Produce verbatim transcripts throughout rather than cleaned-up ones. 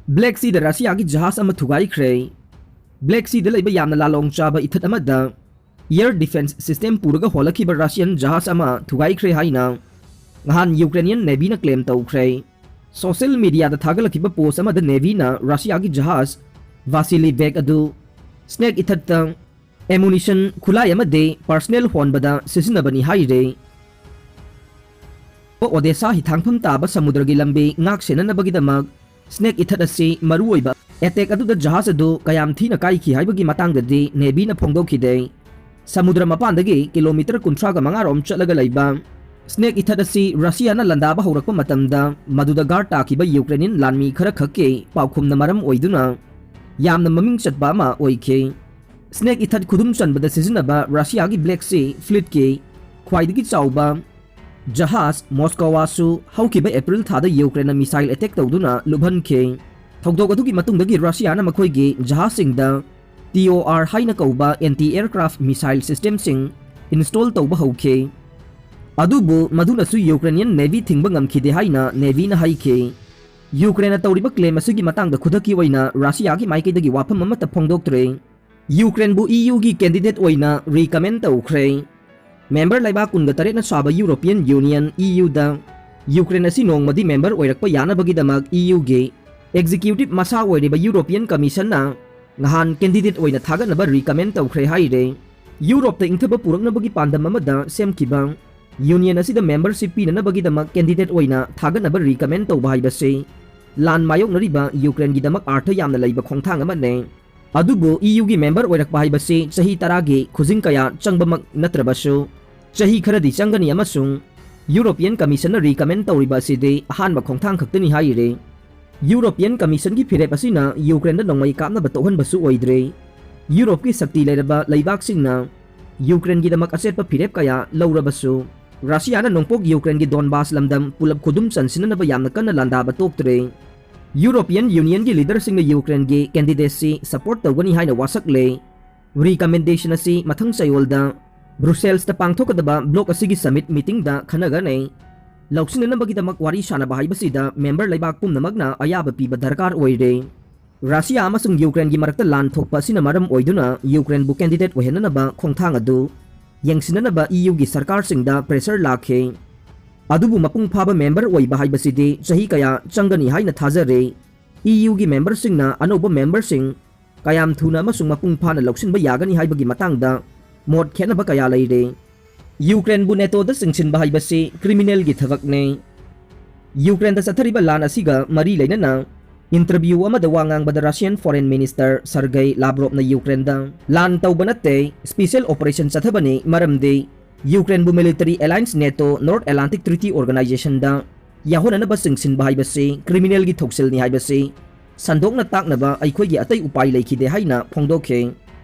Black Seaꯗ ꯔꯁꯤꯌꯥꯒꯤ ꯖꯍꯥꯖ ꯑꯃ ꯊꯨꯒꯥꯏꯈ꯭ꯔꯦ꯫ Black Seaꯗ ꯂꯩꯕ ꯌꯥꯝꯅ ꯂꯥꯂꯣꯡ ꯆꯥꯕ ꯏꯊꯠ ꯑꯃꯗ air defence system ꯄꯨꯔꯒ ꯍꯣꯜꯂꯛꯈꯤꯕ ꯔꯁꯤꯌꯥꯟ ꯖꯍꯥꯖ ꯑꯃ ꯊꯨꯒꯥꯏꯈ꯭ꯔꯦ ꯍꯥꯏꯅ ꯉꯍꯥꯟ Ukrainian Navyꯅ claim ꯇꯧꯈ꯭ꯔꯦ꯫ Social mediaꯗ ꯊꯥꯒꯠꯂꯛꯈꯤꯕ post ꯑꯃꯗ Navyꯅ ꯔꯁꯤꯌꯥꯒꯤ ꯖꯍꯥꯖ Vasily Beg ꯑꯗꯨ Snake ꯏꯊꯠꯇ ammunition, ꯈꯨꯠꯂꯥꯏ ꯑꯃꯗꯤ personnel ꯍꯣꯟꯕꯗ ꯁꯤꯖꯤꯟꯅꯕꯅꯤ ꯍꯥꯏꯔꯦ꯫ ꯑꯣꯗꯦꯁꯥ ꯍꯤꯊꯥꯡꯐꯝ ꯇꯥꯕ ꯁꯃꯨꯗ꯭ꯔꯒꯤ ꯂꯝꯕꯤ ꯉꯥꯛ ꯁꯦꯟꯅꯅꯕꯒꯤꯗꯃꯛ Snake ꯏꯊꯠ ꯑꯁꯤ ꯃꯔꯨꯑꯣꯏꯕ attack ꯑꯗꯨꯗ ꯖꯍꯥꯖ ꯑꯗꯨ ꯀꯌꯥꯝ ꯊꯤꯅ ꯀꯥꯏꯈꯤ ꯍꯥꯏꯕꯒꯤ ꯃꯇꯥꯡꯗꯗꯤ Navyꯅ ꯐꯣꯡꯗꯣꯛꯈꯤꯗꯦ꯫ ꯁꯃꯨꯗ꯭ꯔ ꯃꯄꯥꯟꯗꯒꯤ kilometre ꯀꯨꯟꯊ꯭ꯔꯥꯒ ꯃꯉꯥ ꯔꯣꯝ ꯆꯠꯂꯒ ꯂꯩꯕ Snake ꯏꯊꯠ ꯑꯁꯤ ꯔꯁꯤꯌꯥꯅ ꯂꯥꯟꯗꯥꯕ ꯍꯧꯔꯛꯄ ꯃꯇꯝꯗ ꯃꯗꯨꯗ guard ꯇꯥꯈꯤꯕ Ukrainian ꯂꯥꯟꯃꯤ ꯈꯔ ꯈꯛꯀꯤ ꯄꯥꯎꯈꯨꯝꯅ ꯃꯔꯝ ꯑꯣꯏꯗꯨꯅ ꯌꯥꯝꯅ ꯃꯃꯤꯡ ꯆꯠꯄ ꯑꯃ ꯑꯣꯏꯈꯤ꯫ Snake ꯏꯊꯠ ꯈꯨꯗꯨꯝ ꯆꯟꯕꯗ ꯁꯤꯖꯤꯟꯅꯕ ꯔꯁꯤꯌꯥꯒꯤ Black Sea Fleetꯀꯤ ꯈ꯭ꯋꯥꯏꯗꯒꯤ ꯆꯥꯎꯕ ꯖꯍꯥꯖ Moskva ꯁꯨ ꯍꯧꯈꯤꯕ April ꯊꯥꯗ Ukraineꯅ missile attack ꯇꯧꯗꯨꯅ ꯂꯨꯞꯍꯟꯈꯤ꯫ ꯊꯧꯗꯣꯛ ꯑꯗꯨꯒꯤ ꯃꯇꯨꯡꯗꯒꯤ ꯔꯁꯤꯌꯥꯅ ꯃꯈꯣꯏꯒꯤ ꯖꯍꯥꯖꯁꯤꯡꯗ T O R ꯍꯥꯏꯅ ꯀꯧꯕ anti aircraft missile systemꯁꯤꯡ install ꯇꯧꯕ ꯍꯧꯈꯤ꯫ ꯑꯗꯨꯕꯨ ꯃꯗꯨꯅꯁꯨ Ukrainian Navy ꯊꯤꯡꯕ ꯉꯝꯈꯤꯗꯦ ꯍꯥꯏꯅ Navyꯅ ꯍꯥꯏꯈꯤ꯫ Ukraineꯅ ꯇꯧꯔꯤꯕ claim ꯑꯁꯤꯒꯤ ꯃꯇꯥꯡꯗ ꯈꯨꯗꯛꯀꯤ ꯑꯣꯏꯅ ꯔꯁꯤꯌꯥꯒꯤ ꯃꯥꯏꯀꯩꯗꯒꯤ ꯋꯥꯐꯝ ꯑꯃꯠꯇ ꯐꯣꯡꯗꯣꯛꯇ꯭ꯔꯦ꯫ Ukraineꯕꯨ E Uꯒꯤ candidate ꯑꯣꯏꯅ recommend ꯇꯧꯈ꯭ꯔꯦ꯫ Member ꯂꯩꯕꯥꯛ ꯀꯨꯟꯒ ꯇꯔꯦꯠꯅ ꯁꯥꯕ European Union, E Uꯗ Ukraine ꯑꯁꯤ ꯅꯣꯡꯃꯗꯤ member ꯑꯣꯏꯔꯛꯄ ꯌꯥꯅꯕꯒꯤꯗꯃꯛ E Uꯒꯤ executive ꯃꯁꯥ ꯑꯣꯏꯔꯤꯕ European Commissionꯅ ꯉꯍꯥꯟ candidate ꯑꯣꯏꯅ ꯊꯥꯒꯠꯅꯕ recommend ꯇꯧꯈ꯭ꯔꯦ ꯍꯥꯏꯔꯦ꯫ Europeꯇ ꯏꯪꯊꯕ ꯄꯨꯔꯛꯅꯕꯒꯤ ꯄꯥꯟꯗꯝ ꯑꯃꯗ ꯁꯦꯝꯈꯤꯕ Union ꯑꯁꯤꯗ membership ꯄꯤꯅꯅꯕꯒꯤꯗꯃꯛ candidate ꯑꯣꯏꯅ ꯊꯥꯒꯠꯅꯕ recommend ꯇꯧꯕ ꯍꯥꯏꯕꯁꯤ ꯂꯥꯟ ꯃꯥꯌꯣꯛꯅꯔꯤꯕ Ukraineꯒꯤꯗꯃꯛ ꯑꯔꯊ ꯌꯥꯝꯅ ꯂꯩꯕ ꯈꯣꯡꯊꯥꯡ ꯑꯃꯅꯤ꯫ ꯑꯗꯨꯕꯨ E Uꯒꯤ member ꯑꯣꯏꯔꯛꯄ ꯍꯥꯏꯕꯁꯤ ꯆꯍꯤ ꯇꯔꯥꯒꯤ ꯈꯨꯖꯤꯡ ꯀꯌꯥ ꯆꯪꯕꯃꯛ ꯅꯠꯇ꯭ꯔꯕꯁꯨ, ꯆꯍꯤ ꯈꯔꯗꯤ ꯆꯪꯒꯅꯤ ꯑꯃꯁꯨꯡ European Commissionꯅ recommend ꯇꯧꯔꯤꯕ ꯑꯁꯤꯗꯤ ꯑꯍꯥꯟꯕ ꯈꯣꯡꯊꯥꯡ ꯈꯛꯇꯅꯤ ꯍꯥꯏꯔꯤ꯫ European Commissionꯒꯤ ꯐꯤꯔꯦꯞ ꯑꯁꯤꯅ Ukraineꯗ ꯅꯣꯡꯃꯩ ꯀꯥꯞꯅꯕ ꯇꯣꯛꯍꯟꯕꯁꯨ ꯑꯣꯏꯗ꯭ꯔꯦ꯫ Europeꯀꯤ ꯁꯛꯇꯤ ꯂꯩꯔꯕ ꯂꯩꯕꯥꯛꯁꯤꯡꯅ Ukraineꯒꯤꯗꯃꯛ ꯑꯆꯦꯠꯄ ꯐꯤꯔꯦꯞ ꯀꯌꯥ ꯂꯧꯔꯕꯁꯨ, ꯔꯁꯤꯌꯥꯅ ꯅꯣꯡꯄꯣꯛ Ukraineꯒꯤ Donbas ꯂꯝꯗꯝ ꯄꯨꯂꯞ ꯈꯨꯗꯨꯝ ꯆꯟꯁꯤꯟꯅꯅꯕ ꯌꯥꯝꯅ ꯀꯟꯅ ꯂꯥꯟꯗꯥꯕ ꯇꯣꯛꯇ꯭ꯔꯦ꯫ European Unionꯒꯤ leaderꯁꯤꯡꯅ Ukraineꯒꯤ candidateꯁꯤ support ꯇꯧꯒꯅꯤ ꯍꯥꯏꯅ ꯋꯥꯁꯛꯂꯦ꯫ Recommendation ꯑꯁꯤ ꯃꯊꯪ ꯆꯌꯣꯜꯗ Brusselsꯇ ꯄꯥꯡꯊꯣꯛꯀꯗꯕ bloc ꯑꯁꯤꯒꯤ summit meetingꯗ ꯈꯟꯅꯒꯅꯤ꯫ ꯂꯧꯁꯤꯟꯅꯅꯕꯒꯤꯗꯃꯛ ꯋꯥꯔꯤ ꯁꯥꯅꯕ ꯍꯥꯏꯕꯁꯤꯗ member ꯂꯩꯕꯥꯛ ꯄꯨꯝꯅꯃꯛꯅ ꯑꯌꯥꯕ ꯄꯤꯕ ꯗꯔꯀꯥꯔ ꯑꯣꯏꯔꯦ꯫ ꯔꯁꯤꯌꯥ ꯑꯃꯁꯨꯡ ꯌꯨꯀ꯭ꯔꯦꯟꯒꯤ ꯃꯔꯛꯇ ꯂꯥꯟ ꯊꯣꯛꯄ ꯑꯁꯤꯅ ꯃꯔꯝ ꯑꯣꯏꯗꯨꯅ ꯌꯨꯀ꯭ꯔꯦꯟꯕꯨ candidate ꯑꯣꯏꯍꯟꯅꯅꯕ ꯈꯣꯡꯊꯥꯡ ꯑꯗꯨ ꯌꯦꯡꯁꯤꯟꯅꯅꯕ ꯏꯌꯨꯒꯤ ꯁꯔꯀꯥꯔꯁꯤꯡꯗ pressure ꯂꯥꯛꯈꯤ꯫ ꯑꯗꯨꯕꯨ ꯃꯄꯨꯡ ꯐꯥꯕ member ꯑꯣꯏꯕ ꯍꯥꯏꯕꯁꯤꯗꯤ ꯆꯍꯤ ꯀꯌꯥ ꯆꯪꯒꯅꯤ ꯍꯥꯏꯅ ꯊꯥꯖꯔꯦ꯫ ꯏꯌꯨꯒꯤ memberꯁꯤꯡꯅ ꯑꯅꯧꯕ memberꯁꯤꯡ ꯀꯌꯥꯝ ꯊꯨꯅ ꯑꯃꯁꯨꯡ ꯃꯄꯨꯡ ꯐꯥꯅ ꯂꯧꯁꯤꯟꯕ ꯌꯥꯒꯅꯤ ꯍꯥꯏꯕꯒꯤ ꯃꯇꯥꯡꯗ ꯃꯣꯠ ꯈꯦꯠꯅꯕ ꯀꯌꯥ ꯂꯩꯔꯦ꯫ ꯌꯨꯀ꯭ꯔꯦꯟꯕꯨ ꯅꯦꯇꯣꯗ ꯆꯤꯡꯁꯤꯟꯕ ꯍꯥꯏꯕꯁꯤ criminalꯒꯤ ꯊꯕꯛꯅꯤ꯫ ꯌꯨꯀ꯭ꯔꯦꯟꯗ ꯆꯠꯊꯔꯤꯕ ꯂꯥꯟ ꯑꯁꯤꯒ ꯃꯔꯤ ꯂꯩꯅꯅ interview ꯑꯃꯗ ꯋꯥ ꯉꯥꯡꯕꯗ Russian Foreign Minister Sergei Lavrovꯅ ꯌꯨꯀ꯭ꯔꯦꯟꯗ ꯂꯥꯟ ꯇꯧꯕ ꯅꯠꯇꯦ, special operation ꯆꯠꯊꯕꯅꯤ, ꯃꯔꯝꯗꯤ ꯌꯨꯀ꯭ꯔꯦꯟꯕꯨ military alliance NATO North Atlantic Treaty Organizationꯗ ꯌꯥꯎꯍꯟꯅꯅꯕ ꯆꯤꯡꯁꯤꯟꯕ ꯍꯥꯏꯕꯁꯤ criminalꯒꯤ ꯊꯧꯁꯤꯜꯅꯤ ꯍꯥꯏꯕꯁꯤ ꯁꯟꯗꯣꯛꯅ ꯇꯥꯛꯅꯕ ꯑꯩꯈꯣꯏꯒꯤ ꯑꯇꯩ ꯎꯄꯥꯏ ꯂꯩꯈꯤꯗꯦ ꯍꯥꯏꯅ ꯐꯣꯡꯗꯣꯛꯈꯤ꯫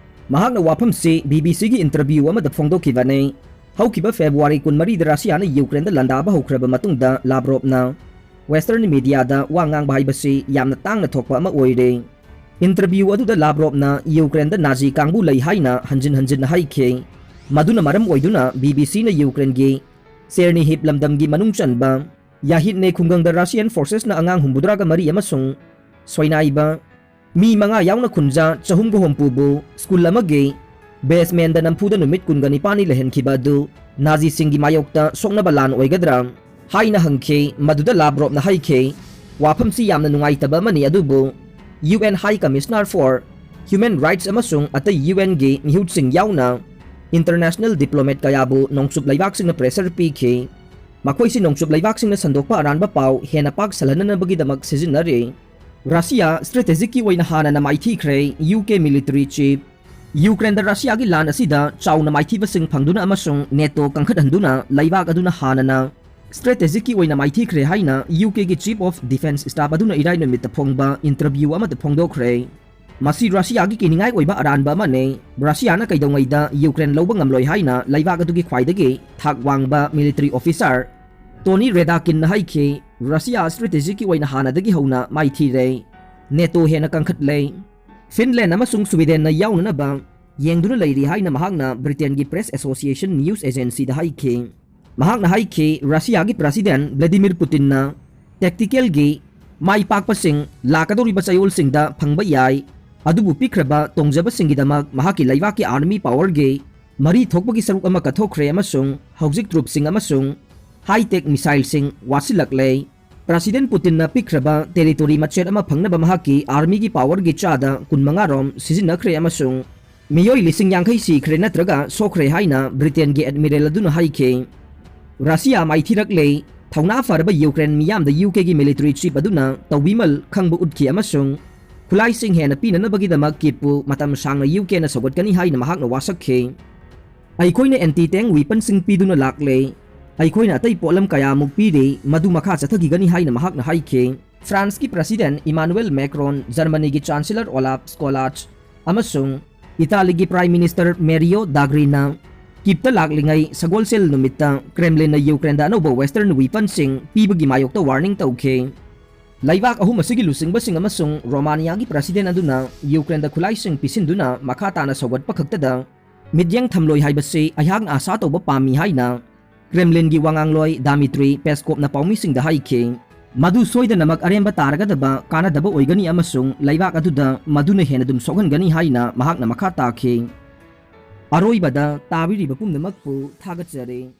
ꯃꯍꯥꯛꯅ ꯋꯥꯐꯝꯁꯤ BBCꯒꯤ interview ꯑꯃꯗ ꯐꯣꯡꯗꯣꯛꯈꯤꯕꯅꯤ꯫ ꯍꯧꯈꯤꯕ February ꯀꯨꯟꯃꯔꯤꯗ ꯔꯁꯤꯌꯥꯅ ꯌꯨꯀ꯭ꯔꯦꯟꯗ ꯂꯥꯟꯗꯥꯕ ꯍꯧꯈ꯭ꯔꯕ ꯃꯇꯨꯡꯗ ꯂꯥꯕ꯭ꯔꯣꯞꯅ Western mediaꯗ ꯋꯥ ꯉꯥꯡꯕ ꯍꯥꯏꯕꯁꯤ ꯌꯥꯝꯅ ꯇꯥꯡꯅ ꯊꯣꯛꯄ ꯑꯃ ꯑꯣꯏꯔꯦ꯫ Interview ꯑꯗꯨꯗ ꯂꯥꯕ꯭ꯔꯣꯞꯅ ꯌꯨꯀ꯭ꯔꯦꯟꯗ ꯅꯥꯖꯤ ꯀꯥꯡꯕꯨ ꯂꯩ ꯍꯥꯏꯅ ꯍꯟꯖꯤꯟ ꯍꯟꯖꯤꯟꯅ ꯍꯥꯏꯈꯤ꯫ ꯃꯗꯨꯅ ꯃꯔꯝ ꯑꯣꯏꯗꯨꯅ BBCꯅ ꯌꯨꯀ꯭ꯔꯦꯟꯒꯤ ꯆꯦꯔꯅꯤꯍꯤꯞ ꯂꯝꯗꯝꯒꯤ ꯃꯅꯨꯡ ꯆꯟꯕ ꯌꯥꯍꯤꯠꯅꯦ ꯈꯨꯡꯒꯪꯗ Russian forcesꯅ ꯑꯉꯥꯡ ꯍꯨꯝꯐꯨꯇꯔꯥꯒ ꯃꯔꯤ ꯑꯃꯁꯨꯡ ꯁꯣꯏꯅꯥꯏꯕ ꯃꯤ ꯃꯉꯥ ꯌꯥꯎꯅ ꯈꯨꯟꯖꯥ ꯆꯍꯨꯝꯒ ꯍꯨꯝꯐꯨꯕꯨ ꯁ꯭ꯀꯨꯜ ꯑꯃꯒꯤ basementꯗ ꯅꯝꯐꯨꯗ ꯅꯨꯃꯤꯠ ꯀꯨꯟꯒ ꯅꯤꯄꯥꯟꯅꯤ ꯂꯩꯍꯟꯈꯤꯕ ꯑꯗꯨ ꯅꯥꯖꯤꯁꯤꯡꯒꯤ ꯃꯥꯌꯣꯛꯇ ꯁꯣꯛꯅꯕ ꯂꯥꯟ ꯑꯣꯏꯒꯗ꯭ꯔꯥ ꯍꯥꯏꯅ ꯍꯪꯈꯤ꯫ ꯃꯗꯨꯗ ꯂꯥꯕ꯭ꯔꯣꯞꯅ ꯍꯥꯏꯈꯤ, "ꯋꯥꯐꯝꯁꯤ ꯌꯥꯝꯅ ꯅꯨꯡꯉꯥꯏꯇꯕ ꯑꯃꯅꯤ, ꯑꯗꯨꯕꯨ UN High Commissioner for Human Rights ꯑꯃꯁꯨꯡ ꯑꯇꯩ UNꯒꯤ ꯃꯤꯍꯨꯠꯁꯤꯡ ꯌꯥꯎꯅ international diplomat ꯀꯌꯥꯕꯨ ꯅꯣꯡꯆꯨꯞ ꯂꯩꯕꯥꯛꯁꯤꯡꯅ pressure ꯄꯤꯈꯤ꯫ ꯃꯈꯣꯏꯁꯤ ꯅꯣꯡꯆꯨꯞ ꯂꯩꯕꯥꯛꯁꯤꯡꯅ ꯁꯟꯗꯣꯛꯄ ꯑꯔꯥꯟꯕ ꯄꯥꯎ ꯍꯦꯟꯅ ꯄꯥꯛ ꯁꯜꯍꯟꯅꯅꯕꯒꯤꯗꯃꯛ ꯁꯤꯖꯤꯟꯅꯔꯤ꯫" ꯔꯁꯤꯌꯥ strategicꯀꯤ ꯑꯣꯏꯅ ꯍꯥꯟꯅꯅ ꯃꯥꯏꯊꯤꯈ꯭ꯔꯦ꯫ UK military chief ꯌꯨꯀ꯭ꯔꯦꯟꯗ ꯔꯁꯤꯌꯥꯒꯤ ꯂꯥꯟ ꯑꯁꯤꯗ ꯆꯥꯎꯅ ꯃꯥꯏꯊꯤꯕꯁꯤꯡ ꯐꯪꯗꯨꯅ ꯑꯃꯁꯨꯡ NATO ꯀꯟꯈꯠꯍꯟꯗꯨꯅ ꯂꯩꯕꯥꯛ ꯑꯗꯨꯅ ꯍꯥꯟꯅꯅ strategicꯀꯤ ꯑꯣꯏꯅ ꯃꯥꯏꯊꯤꯈ꯭ꯔꯦ ꯍꯥꯏꯅ UKꯒꯤ Chief of Defence Staff ꯑꯗꯨꯅ ꯏꯔꯥꯏ ꯅꯨꯃꯤꯠꯇ ꯐꯣꯡꯕ interview ꯑꯃꯗ ꯐꯣꯡꯗꯣꯛꯈ꯭ꯔꯦ꯫ ꯃꯁꯤ ꯔꯁꯤꯌꯥꯒꯤ ꯀꯤꯅꯤꯡꯉꯥꯏ ꯑꯣꯏꯕ ꯑꯔꯥꯟꯕ ꯑꯃꯅꯤ꯫ ꯔꯁꯤꯌꯥꯅ ꯀꯩꯗꯧꯉꯩꯗ ꯌꯨꯀ꯭ꯔꯦꯟ ꯂꯧꯕ ꯉꯝꯂꯣꯏ ꯍꯥꯏꯅ ꯂꯩꯕꯥꯛ ꯑꯗꯨꯒꯤ ꯈ꯭ꯋꯥꯏꯗꯒꯤ ꯊꯥꯛ ꯋꯥꯡꯕ military officer Tony Radakinꯅ ꯍꯥꯏꯈꯤ꯫ ꯔꯁꯤꯌꯥ strategicꯀꯤ ꯑꯣꯏꯅ ꯍꯥꯟꯅꯗꯒꯤ ꯍꯧꯅ ꯃꯥꯏꯊꯤꯔꯦ꯫ NATO ꯍꯦꯟꯅ ꯀꯟꯈꯠꯂꯦ꯫ Finland ꯑꯃꯁꯨꯡ Swedenꯅ ꯌꯥꯎꯅꯅꯕ ꯌꯦꯡꯗꯨꯅ ꯂꯩꯔꯤ ꯍꯥꯏꯅ ꯃꯍꯥꯛꯅ Britainꯒꯤ Press Association news agencyꯗ ꯍꯥꯏꯈꯤ꯫ ꯃꯍꯥꯛꯅ ꯍꯥꯏꯈꯤ, ꯔꯁꯤꯌꯥꯒꯤ ꯄ꯭ꯔꯁꯤꯗꯦꯟ ꯚ꯭ꯂꯥꯗꯤꯃꯤꯔ ꯄꯨꯇꯤꯟꯅ ꯇꯦꯛꯇꯤꯀꯦꯜꯒꯤ ꯃꯥꯏ ꯄꯥꯛꯄꯁꯤꯡ ꯂꯥꯛꯀꯗꯧꯔꯤꯕ ꯆꯌꯣꯜꯁꯤꯡꯗ ꯐꯪꯕ ꯌꯥꯏ, ꯑꯗꯨꯕꯨ ꯄꯤꯈ꯭ꯔꯕ ꯇꯣꯡꯖꯕꯁꯤꯡꯒꯤꯗꯃꯛ ꯃꯍꯥꯛꯀꯤ ꯂꯩꯕꯥꯛꯀꯤ ꯑꯥꯔꯃꯤ ꯄꯥꯋꯔꯒꯤ ꯃꯔꯤ ꯊꯣꯛꯄꯒꯤ ꯁꯔꯨꯛ ꯑꯃ ꯀꯠꯊꯣꯛꯈ꯭ꯔꯦ ꯑꯃꯁꯨꯡ ꯍꯧꯖꯤꯛ ꯇ꯭ꯔꯨꯞꯁꯤꯡ ꯑꯃꯁꯨꯡ ꯍꯥꯏ-ꯇꯦꯛ ꯃꯤꯁꯥꯏꯜꯁꯤꯡ ꯋꯥꯠꯁꯤꯜꯂꯛꯂꯦ꯫ ꯄ꯭ꯔꯁꯤꯗꯦꯟ ꯄꯨꯇꯤꯟꯅ ꯄꯤꯈ꯭ꯔꯕ ꯇꯦꯔꯤꯇꯣꯔꯤ ꯃꯆꯦꯠ ꯑꯃ ꯐꯪꯅꯕ ꯃꯍꯥꯛꯀꯤ ꯑꯥꯔꯃꯤꯒꯤ ꯄꯥꯋꯔꯒꯤ ꯆꯥꯗ ꯀꯨꯟꯃꯉꯥ ꯔꯣꯝ ꯁꯤꯖꯤꯟꯅꯈ꯭ꯔꯦ ꯑꯃꯁꯨꯡ ꯃꯤꯑꯣꯏ ꯂꯤꯁꯤꯡ ꯌꯥꯡꯈꯩ ꯁꯤꯈ꯭ꯔꯦ ꯅꯠꯇ꯭ꯔꯒ ꯁꯣꯛꯈ꯭ꯔꯦ ꯍꯥꯏꯅ ꯕ꯭ꯔꯤꯇꯦꯟꯒꯤ ꯑꯦꯗꯃꯤꯔꯦꯜ ꯑꯗꯨꯅ ꯍꯥꯏꯈꯤ꯫ ꯔꯁꯤꯌꯥ ꯃꯥꯏꯊꯤꯔꯛꯂꯦ꯫ ꯊꯧꯅꯥ ꯐꯔꯕ ꯌꯨꯀ꯭ꯔꯦꯟ ꯃꯤꯌꯥꯝꯗ ꯌꯨ ꯀꯦꯒꯤ ꯃꯤꯂꯤꯇꯔꯤ ꯆꯤꯐ ꯑꯗꯨꯅ ꯇꯧꯕꯤꯃꯜ ꯈꯪꯕ ꯎꯠꯈꯤ ꯑꯃꯁꯨꯡ ꯈꯨꯠꯂꯥꯏꯁꯤꯡ ꯍꯦꯟꯅ ꯄꯤꯅꯅꯕꯒꯤꯗꯃꯛ ꯀꯤꯞꯄꯨ ꯃꯇꯝ ꯁꯥꯡꯅ ꯌꯨ ꯀꯦꯅ ꯁꯧꯒꯠꯀꯅꯤ ꯍꯥꯏꯅ ꯃꯍꯥꯛꯅ ꯋꯥꯁꯛꯈꯤ꯫ "ꯑꯩꯈꯣꯏꯅ ꯑꯦꯟꯇꯤ ꯇꯦꯡ ꯋꯤꯄꯟꯁꯤꯡ ꯄꯤꯗꯨꯅ ꯂꯥꯛꯂꯦ꯫ ꯑꯩꯈꯣꯏꯅ ꯑꯇꯩ ꯄꯣꯠꯂꯝ ꯀꯌꯥꯃꯨꯛ ꯄꯤꯔꯤ, ꯃꯗꯨ ꯃꯈꯥ ꯆꯠꯊꯈꯤꯒꯅꯤ" ꯍꯥꯏꯅ ꯃꯍꯥꯛꯅ ꯍꯥꯏꯈꯤ꯫ ꯐ꯭ꯔꯥꯟꯁꯀꯤ ꯄ꯭ꯔꯁꯤꯗꯦꯟ ꯏꯃꯥꯅꯨꯑꯦꯜ ꯃꯦꯀ꯭ꯔꯣꯟ, ꯖꯔꯃꯅꯤꯒꯤ ꯆꯥꯟꯁꯦꯂꯔ ꯑꯣꯂꯥꯐ ꯁ꯭ꯀꯣꯂꯥꯆ ꯑꯃꯁꯨꯡ ꯏꯇꯥꯂꯤꯒꯤ ꯄ꯭ꯔꯥꯏꯝ ꯃꯤꯅꯤꯁꯇꯔ ꯃꯦꯔꯤꯌꯣ ꯗꯥꯒ꯭ꯔꯤꯅ ꯀꯤꯞꯇ ꯂꯥꯛꯂꯤꯉꯩ ꯁꯒꯣꯜꯁꯦꯜ ꯅꯨꯃꯤꯠꯇ ꯀ꯭ꯔꯦꯝꯂꯤꯟꯅ ꯌꯨꯀ꯭ꯔꯦꯟꯗ ꯑꯅꯧꯕ ꯋꯦꯁꯇꯔꯟ ꯋꯤꯄꯟꯁꯤꯡ ꯄꯤꯕꯒꯤ ꯃꯥꯌꯣꯛꯇ ꯋꯥꯔꯅꯤꯡ ꯇꯧꯈꯤ꯫ ꯂꯩꯕꯥꯛ ꯑꯍꯨꯝ ꯑꯁꯤꯒꯤ ꯂꯨꯆꯤꯡꯕꯁꯤꯡ ꯑꯃꯁꯨꯡ ꯔꯣꯃꯥꯅꯤꯌꯥꯒꯤ ꯄ꯭ꯔꯁꯤꯗꯦꯟ ꯑꯗꯨꯅ ꯌꯨꯀ꯭ꯔꯦꯟꯗ ꯈꯨꯠꯂꯥꯏꯁꯤꯡ ꯄꯤꯁꯤꯟꯗꯨꯅ ꯃꯈꯥ ꯇꯥꯅ ꯁꯧꯒꯠꯄ ꯈꯛꯇꯗ ꯃꯤꯠꯌꯦꯡ ꯊꯝꯂꯣꯏ ꯍꯥꯏꯕꯁꯤ ꯑꯩꯍꯥꯛꯅ ꯑꯥꯁꯥ ꯇꯧꯕ ꯄꯥꯝꯃꯤ ꯍꯥꯏꯅ ꯀ꯭ꯔꯦꯝꯂꯤꯟꯒꯤ ꯋꯥꯉꯥꯡꯂꯣꯏ ꯗꯥꯃꯤꯇ꯭ꯔꯤ ꯄꯦꯁꯀꯣꯞꯅ ꯄꯥꯎꯃꯤꯁꯤꯡꯗ ꯍꯥꯏꯈꯤ꯫ ꯃꯗꯨ ꯁꯣꯏꯗꯅꯃꯛ ꯑꯔꯦꯝꯕ ꯇꯥꯔꯒꯗꯕ ꯀꯥꯟꯅꯗꯕ ꯑꯣꯏꯒꯅꯤ ꯑꯃꯁꯨꯡ ꯂꯩꯕꯥꯛ ꯑꯗꯨꯗ ꯃꯗꯨꯅ ꯍꯦꯟꯅ ꯑꯗꯨꯝ ꯁꯣꯛꯍꯟꯒꯅꯤ ꯍꯥꯏꯅ ꯃꯍꯥꯛꯅ ꯃꯈꯥ ꯇꯥꯈꯤ꯫ ꯑꯔꯣꯏꯕꯗ ꯇꯥꯕꯤꯔꯤꯕ ꯄꯨꯝꯅꯃꯛꯄꯨ ꯊꯥꯒꯠꯆꯔꯤ꯫